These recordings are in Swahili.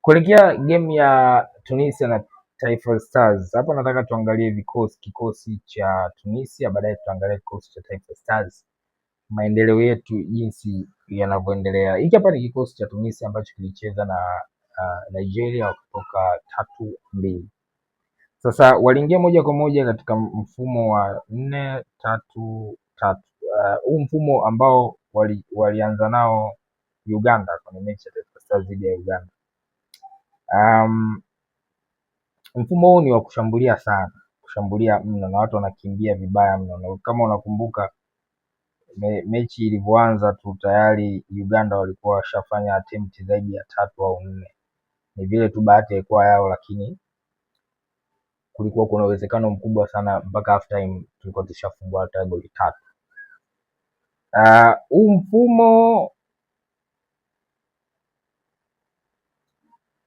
Kuelekea game ya Tunisia na Taifa Stars, hapa nataka tuangalie kikosi cha Tunisia, baadaye tutaangalia kikosi cha Taifa Stars, maendeleo yetu jinsi yanavyoendelea. Hiki hapa ni kikosi cha Tunisia ambacho kilicheza na Nigeria kutoka 3-2. Sasa waliingia moja kwa moja katika mfumo wa 4-3-3. Huu mfumo ambao walianza nao Uganda kwenye mechi ya Taifa Stars dhidi ya Uganda. Mfumo huu ni wa kushambulia sana, kushambulia mno na watu wanakimbia vibaya mno. Na kama unakumbuka mechi ilivyoanza tu tayari Uganda walikuwa washafanya attempt zaidi ya 3 au 4. Ni vile tu bahati haikuwa yao, lakini kulikuwa kuna uwezekano mkubwa sana mpaka half time tulikuwa tushafungwa hata goli 3. Huu mfumo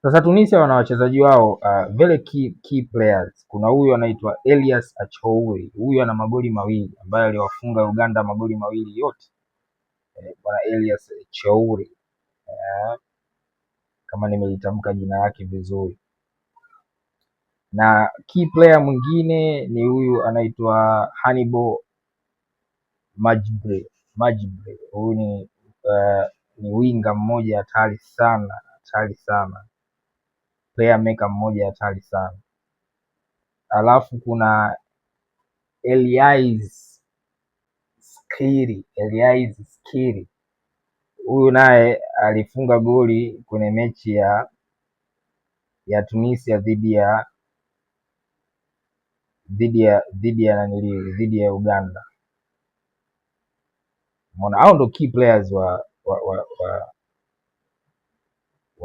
sasa Tunisia wana wachezaji wao very key players. Kuna huyu anaitwa Elias Achouri. Huyu ana magoli 2 ambaye aliwafunga Uganda magoli 2 yote. Bwana Elias Achouri. Kama nimelitamka jina lake vizuri. Na key player mwingine ni huyu anaitwa Hannibal Majbre. Majbre. Huyu ni winga mmoja hatari sana, hatari sana. Player maker mmoja hatari sana. Alafu kuna Elias Skiri, Elias Skiri. Huyu naye alifunga goli kwenye mechi ya Tunisia dhidi ya Uganda. Umeona, hao ndo key players wa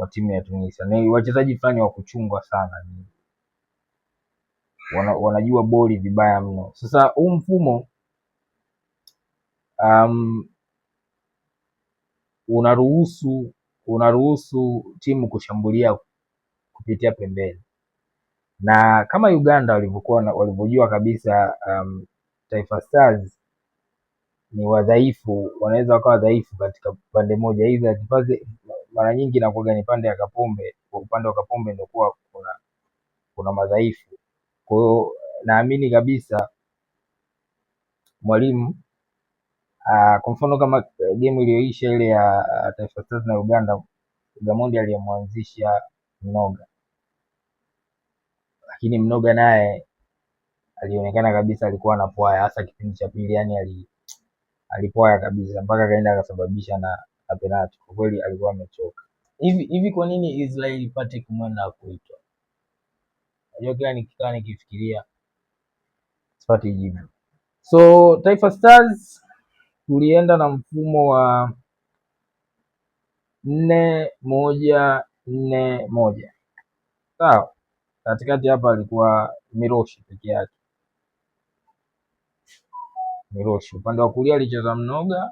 timu ya Tunisia. Ni wachezaji fulani wa kuchungwa sana. Wanajua boli vibaya mno. Sasa huu mfumo unaruhusu timu kushambulia kupitia pembeni. Na kama Uganda walivyojua kabisa Taifa Stars ni wadhaifu, wanaweza wakawa dhaifu katika pande moja. Either kipaze, mara nyingi inakuwa ni pande ya Kapombe, kwa upande wa Kapombe ndio kuwa kuna madhaifu. Kwa hiyo naamini kabisa mwalimu, kwa mfano kama game iliyoisha ile ya Taifa Stars na Uganda, Gamondi aliyemwanzisha Mnoga. Lakini Mnoga naye alionekana kabisa alikuwa anapwaya, hasa kipindi cha pili, yani alipwaya kabisa mpaka kaenda akasababisha na penalty. Kwa kweli alikuwa amechoka. Hivi kwa nini Israel Patrick Mwenda hakuitwa? Unajua kila nikikaa nikifikiria sipati jibu. So Taifa Stars tulienda na mfumo wa 4-1-4-1. Sawa? Katikati hapa alikuwa Miroshi peke yake. Miroshi. Upande wa kulia alicheza Mnoga,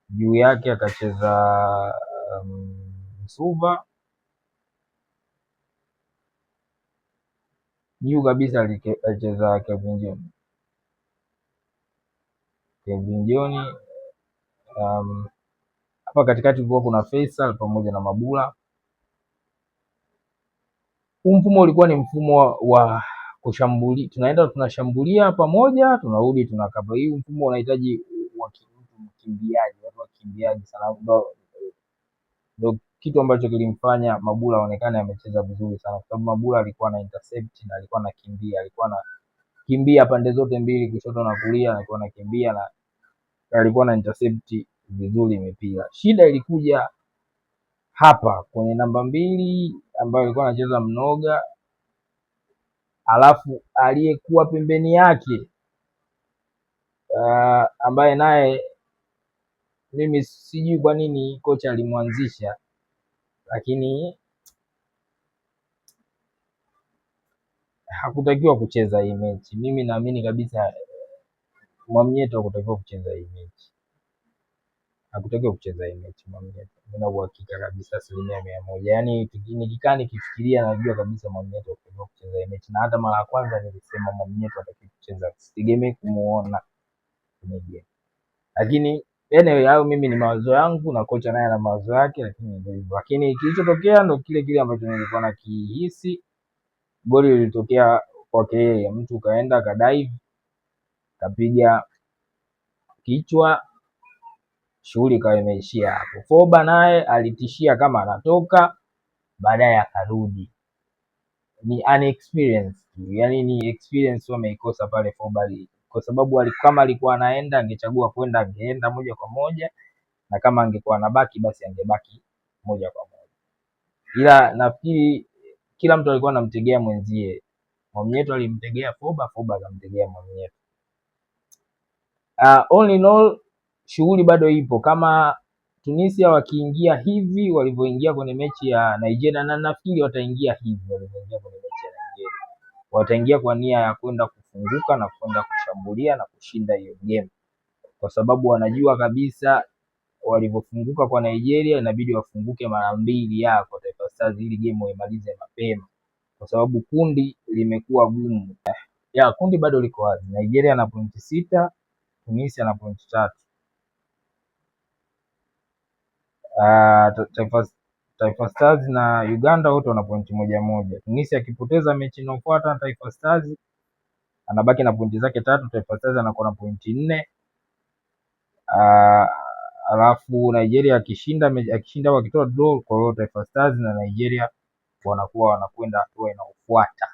juu yake akacheza Msuva, juu kabisa alicheza Kelvin John. Kelvin John, hapa katikati kulikuwa kuna Faisal pamoja na Mabula. Huu mfumo ulikuwa ni mfumo wa kushambulia, tunaenda tunashambulia pamoja, tunarudi tunakaba. Hii mfumo unahitaji mkimbiaji, watu wakimbiaji sana. Ndio kitu ambacho kilimfanya Mabula aonekane amecheza vizuri sana, kwa sababu Mabula alikuwa na intercept na alikuwa anakimbia, alikuwa anakimbia pande zote mbili, kushoto na kulia, alikuwa anakimbia na alikuwa na intercept vizuri mipira. Shida ilikuja hapa kwenye namba 2 ambayo alikuwa anacheza Mnoga, alafu aliyekuwa pembeni yake ambaye naye mimi sijui kwa nini kocha alimwanzisha, lakini hakutakiwa kucheza hii mechi. Mimi naamini kabisa Mwamnyeto hakutakiwa kucheza hii mechi. Hakutakiwa kucheza hii mechi Mwamnyeto. Nina uhakika kabisa asilimia mia moja. Yaani nikikaa nikifikiria najua kabisa Mwamnyeto hakutakiwa kucheza hii mechi. Na hata mara ya kwanza nilisema Mwamnyeto hatakiwi kucheza. Sitegemei kumuona kwenye game. Lakini Anyway, hayo mimi ni mawazo yangu na kocha naye ana mawazo yake, lakini ndio hivyo. Lakini kilichotokea ndo kile kile ambacho nilikuwa nakihisi. Goli lilitokea kwake yeye, mtu kaenda kadive, kapiga kichwa, shughuli ikawa imeishia hapo. Foba naye alitishia kama anatoka, baadaye akarudi. Ni unexperienced, yani ni experience wameikosa pale Foba, kwa sababu kama alikuwa anaenda angechagua kwenda, angeenda moja kwa moja, na kama angekuwa anabaki basi angebaki moja kwa moja, ila nafikiri kila mtu alikuwa anamtegea mwenzie. Mwamnyeto alimtegea Foba, Foba akamtegea Mwamnyeto. All in all shughuli bado ipo. Kama Tunisia wakiingia hivi walivyoingia kwenye mechi ya Nigeria, na nafikiri wataingia hivi walivyoingia kwenye mechi ya Nigeria, wataingia kwa nia ya kwenda kufunguka na kwenda kushambulia na kushinda hiyo game, kwa sababu wanajua kabisa walivyofunguka kwa Nigeria inabidi wafunguke mara mbili ya kwa Taifa Stars ili game waimalize mapema, kwa sababu kundi limekuwa gumu. Ya kundi bado liko wazi, Nigeria na pointi 6, Tunisia na pointi 3. Taifa Stars na Uganda wote wana pointi moja moja. Tunisia akipoteza mechi inayofuata na Taifa Stars anabaki na pointi zake 3, Taifa Stars anakuwa na pointi 4. Alafu Nigeria akishinda au akitoa draw, kwa hiyo Taifa Stars na Nigeria wanakuwa wanakwenda hatua inayofuata.